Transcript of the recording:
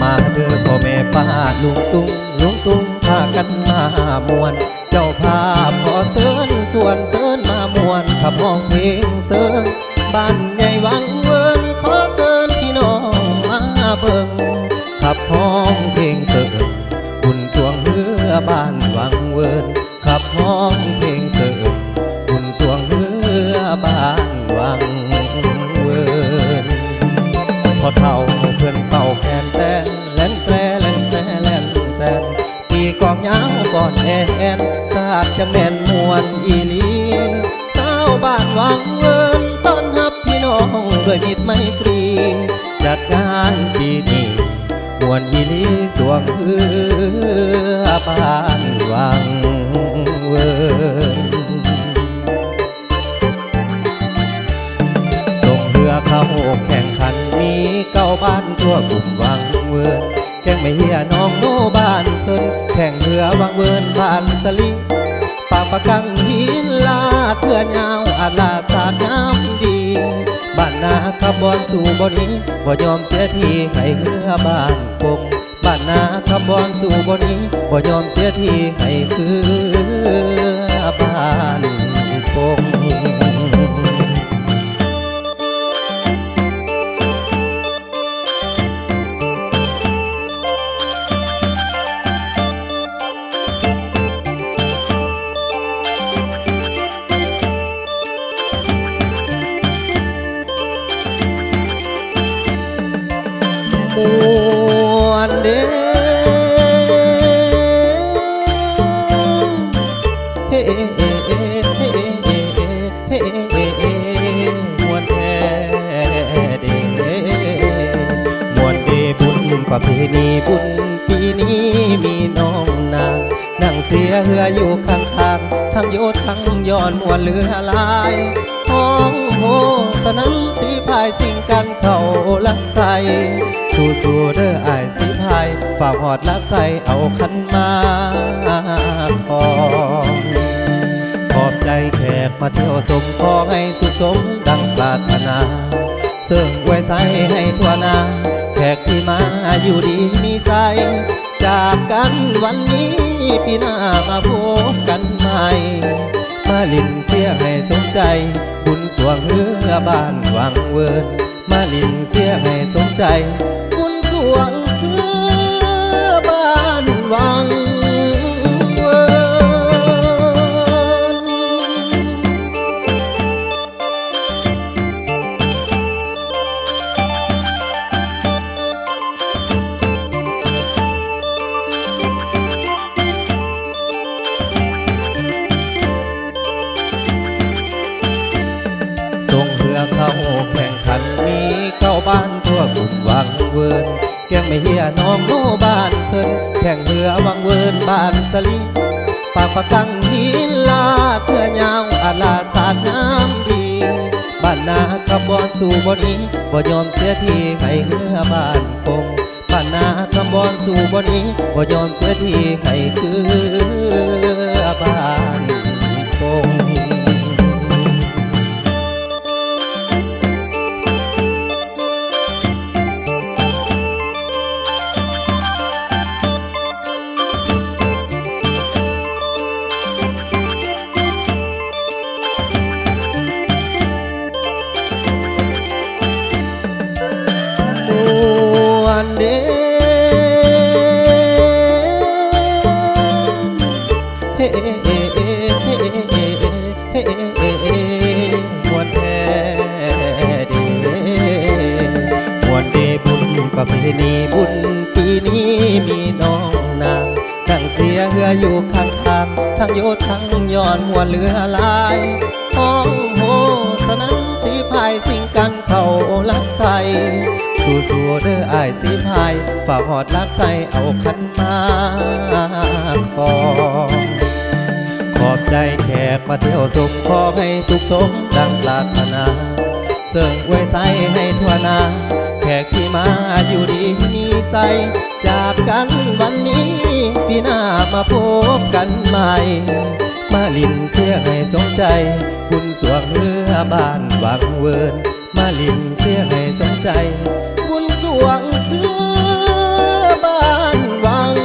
ມາເດີພໍ່ແມ່ປ້າລຸງຕຸງ ລຸງຕຸງ ພາກັນມາມ່ວນ ເຈົ້າພາບຂໍເຊີນຊວນ ເຊີນມາມ່ວນ ຂັບຮ້ອງເພງເຊີງ ບ້ານໃຫຍ່ວັງເວີນ ຂໍເຊີນພີ່ນ້ອງມາເບິ່ງ ຂັບຮ້ອງເພງເຊີງ ບຸນຊ່ວງເຮືອບ້ານວັງເວີນ ຂັບຮ້ອງເພງເສີມບຸນຊ່ວງເຮືອບ້ານວັງເວີນ. ພໍ່ເຖົ້າເພິ່ນເປົ່າແຄນແຕ່ນ ແລ່ນແຕຣ ແລ່ນແຕຣ ແລ່ນແຕນ ຕີກອງຍາວຟ້ອນແອນ ສາດຈະແມ່ນມ່ວນອີ່ຫຼີ. ຊາວບ້ານວັງເວີນ ຕ້ອນຮັບພີ່ນ້ອງດ້ວຍມິດໄມຕີ ຈັດງານປີນີ້ ມ່ວນອີ່ຫຼີຊ່ວງເຮືອບ້ານວັງເວີນ. ຊ່ວງເຮືອເຂົ້າແຂ່ງຂັນ ມີເກົ້າບ້ານທົ່ວກຸ່ມວັງເວີນ ແກ້ງແມ່ເຮຍ ນ້ອງໂນບ້ານເພິ່ນ ແຂ່ງເຮືອວັງເວີນ ບ້ານສະລິ ປາກປະກັງຫີນລາດ ເຮືອຍາວອາດລາດສາດງາມດີ ບ້ານນາຄຳບອນສູ້ບໍ່ໜີ ບໍ່ຍອມເສຍທີ່ໃຫ້ເຮືອບ້ານປົງ ບ້ານນາຄຳບອນສູ້ບໍ່ໜີ ບໍ່ຍອມເສຍທີ່ໃຫ້ເຮືອບ້ານປົງ. ມ່ວນເດ້ ເຮ ເຮ ເຮ ເຮ ເຮ ເຮ ເຮ ເຮ ມ່ວນແທ້ເດ້ ມ່ວນເດ້ ບຸນປະເພນີ ບຸນປີນີ້ມີນ້ອງນາງ ນັ່ງເຊຍເຮືອຢູ່ຂ້າງໆ ທັງໂຍດທັງຍ້ອນ ມ່ວນເຫຼືອຫຼາຍ ຮ້ອງໂຮສະໜັ່ນສີພາຍ ຊິງກັນເຂົ້າຫຼັກໄຊ ສູ້ໆເດີອ້າຍສີພາຍ ຝາກຮອດຫຼັກໄຊ ເອົາຂັນໝາກຂອງ ຂອບໃຈແຂກມາທ່ຽວຊົມ ຂໍໃຫ້ສຸກສົມດັ່ງປາດຖະໜາ ເສີມອວຍໄຊໃຫ້ທົ່ວໜ້າ ແຂກທີ່ມາຢູ່ດີມີໄຊ ຈາກກັນວັນນີ້ ປີໜ້າມາພົບກັນໃໝ່ ມາຫຼິ້ນເຊຍໃຫ້ສົມໃຈ ບຸນຊ່ວງເຮືອບ້ານວັງເວີນ ມາຫຼິ້ນເຊຍໃຫ້ສົມໃຈ ບຸນຊ່ວງເຮືອບ້ານວັງເວີນ. ສົ່ງເຮືອເຂົ້າແຂ່ງຂັນ ມີເກົ້າບ້ານທົ່ວກຸ່ມວັງເວີນ ແກ້ງແມ່ເຮຍ ນ້ອງໂນບ້ານເພິ່ນ ແຂ່ງເຮືອວັງເວີນ ບ້ານສະລິ ປາກປະກັງຫີນລາດ ເຮືອຍາວອາດລາດສາດງາມດີ ບ້ານນາຄຳບອນສູ້ບໍ່ໜີ ບໍ່ຍອມເສຍທີ່ໃຫ້ເຮືອບ້ານປົງ ບ້ານນາຄຳບອນສູ້ບໍ່ໜີ ບໍ່ຍອມເສຍທີ່ໃຫ້ເຮືອບ້ານປົງ. ມ່ວນເດ້ ເຮ ເຮ ເຮ ເຮ ເຮ ເຮ ເຮ ມ່ວນແທ້ເດ້ ມ່ວນເດ້ ບຸນປະເພນີ ບຸນປີນີ້ມີນ້ອງນາງ ນັ່ງເຊຍເຮືອຢູ່ຂ້າງໆ ທັງໂຍດທັງຍ້ອນ ມ່ວນເຫຼືອຫຼາຍ ຮ້ອງໂຮສະໜັ່ນສີພາຍ ຊິງກັນເຂົ້າຫຼັກໄຊ ສູ້ໆເດີອ້າຍສີພາຍ ຝາກຮອດຫຼັກໄຊ ເອົາຂັນໝາກຂອງ ຂອບໃຈແຂກມາທ່ຽວຊົມ ຂໍໃຫ້ສຸກສົມດັ່ງປາດຖະໜາ ເຊິ່ງອວຍໄຊໃຫ້ທົ່ວໜ້າ ແຂກທີ່ມາຢູ່ດີມີໄຊ ຈາກກັນວັນນີ້ ປີໜ້າມາພົບກັນໃໝ່ ມາຫຼິ້ນເຊຍໃຫ້ສົມໃຈ ບຸນສວງເຮືອບ້ານວັງເວີນ ມາຫຼິ້ນເຊຍໃຫ້ສົມໃຈ ບຸນສວງເຮືອບ້ານວັງ